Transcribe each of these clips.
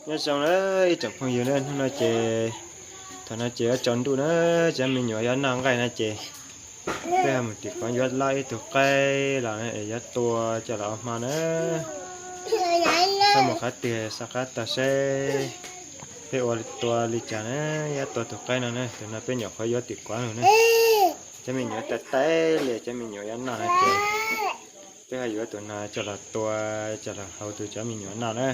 Nyob zoo na ib tsoom phooj ywg na, hnub no ces, thaum no ces yuav tsaus ntuj na, cov me nyuam yuav noj nqaij no ces peb ho mus tim kuav yuav lab ib tug qaib los es yuav tua coj los ua hmo na. Txhob mus qhov twg, xauj qab tau seb peb ua tua li cas na. Yuav tua tus qaib no na, tus no peb nyuam qhuav yuav tim kuav los na. Cov me nyuam tais tais li, cov me nyuam yuav noj no ces peb ho yuav tus no coj los tua, coj los hau tus cov me nyuam noj na.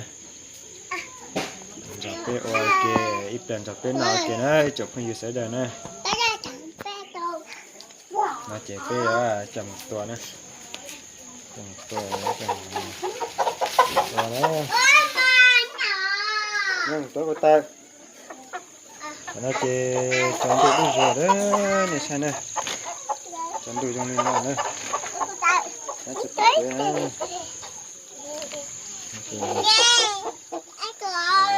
Nrog peb ua ke, ib pliag nrog peb noj ua ke na ib tsoom phooj ywg sawv daws na. No ces peb yuav coj mus tua na. Coj mus tua, coj mus tua na. Tua kuv taw. Qhov no ces tsaus ntuj dub zuag lawm nej saib na. Tsaus ntuj zoo li no na.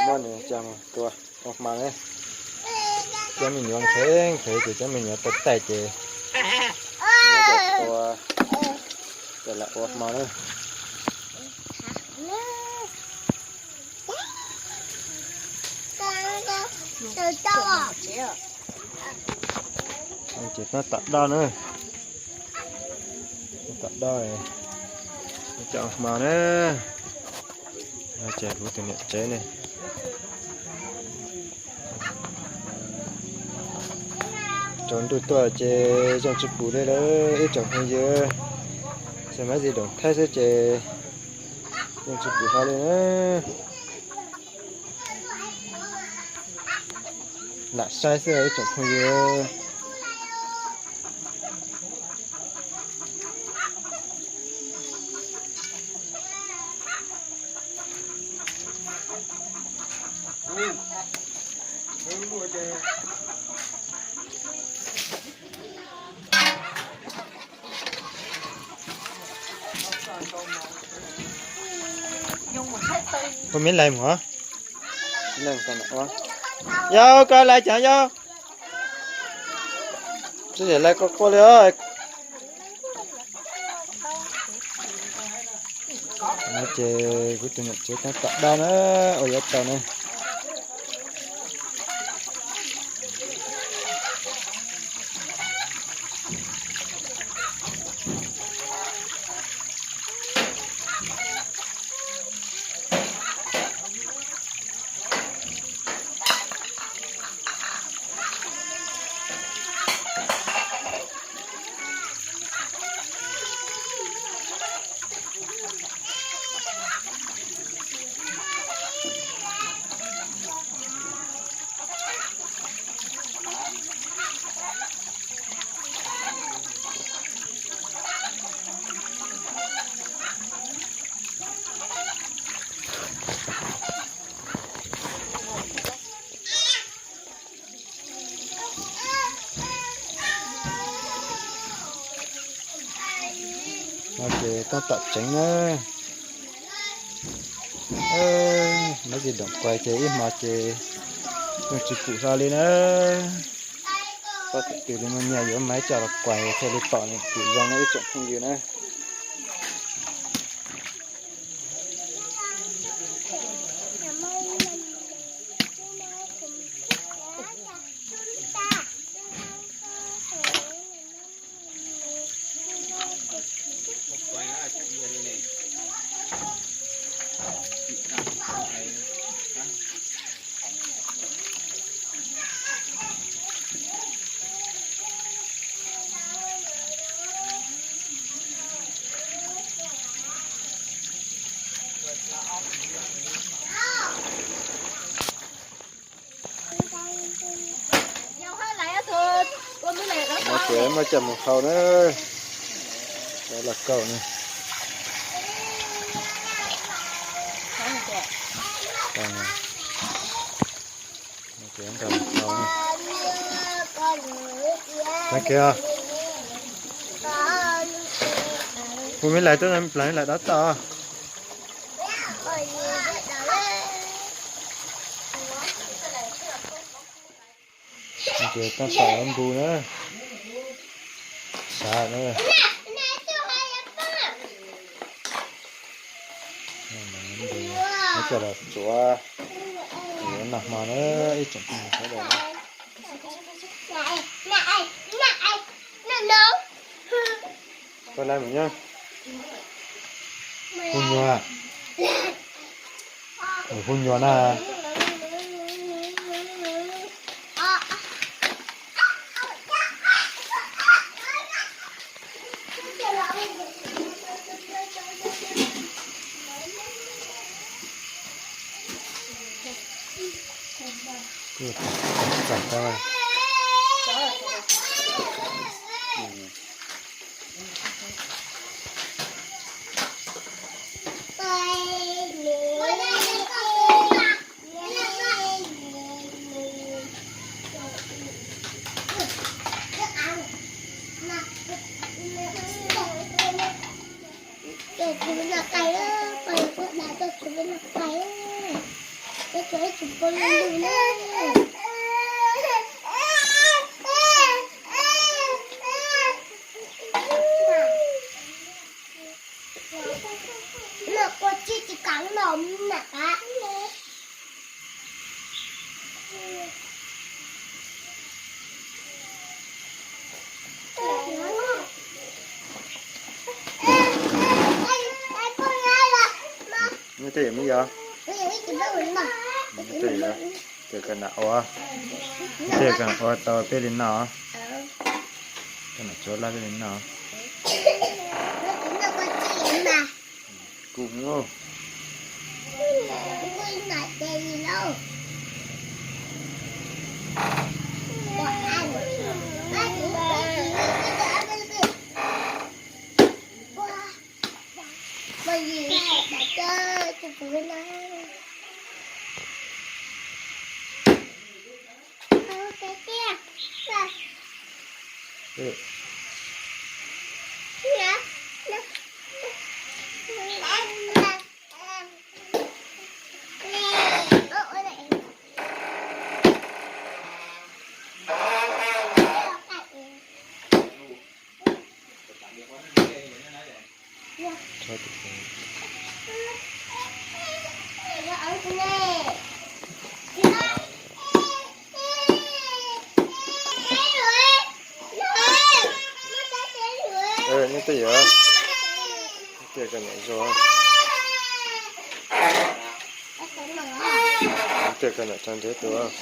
Muab nws coj mus tua ua hmo na. Cov me nyuam nqhis nqhis ces cov me nyuam tais tais ces tua, coj los ua hmo na. Ces tab tom do na, tab tom do, coj hmo na. No ces kuv tus niam tsev ne. Tsaus ntuj tuaj ces zoo tsis pum li lawm ib tsoom phooj ywg. Xav mas zis doom thaib xwb ces zoo tsis pum hlo li na. Lam saib xwb ib tsoom phooj ywg. Hu me lais mus. Yau koj lais cas yau? Tsis lais koj quaj li os. No ces kuv tus niam tsev tab tom do na, ua yuav tau na. No ces tab tom tseev na. Maiv Zis Doom quais ces ib hmo ces yeej tsis pum hlo li na. Pom thaum twg li muaj nyiaj yuav maiv coj los quais thiaj li pom nws pum zoo na ib tsoom phooj ywg na. No ces muab coj mus hau na, cov lauj kaub na. No ces nrog mus hau na. Tag kiag, hu me lais tuaj, me lais dab toj. Ces tab tom npu na, sav na. Coj los tsuav yuav noj hmo na ib tsoom phooj ywg sawv daws. Koj lab mus nyob. Hu nyuag. Hu nyuag na. Nyob twj ywm me yom? Twj ywm, koj nam ua, koj nam ua tau peb li no. Koj nam tsuav laj peb li no. Kuv hmoob. Nyob twj ywm, nyob twj ywm koj nam zoo, nyob twj ywm koj nam tso ntsev tus.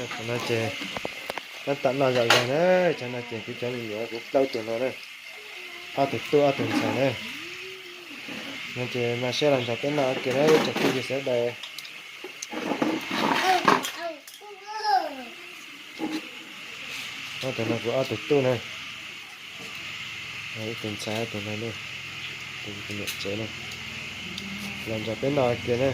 Tam no ces tab tom noj zom zaws na, tam no ces kuv cov me nyuam kuv plaub tug no na, ob tug tub ob tug ntxhais na. No ces mas seb los nrog peb noj ua ke na ib tsoom phooj ywg sawv daws. Ob tug no kuv ob tug tub na, ib tug ntxhais ob tug no, tus niam tsev na. Los nrog peb noj ua ke na.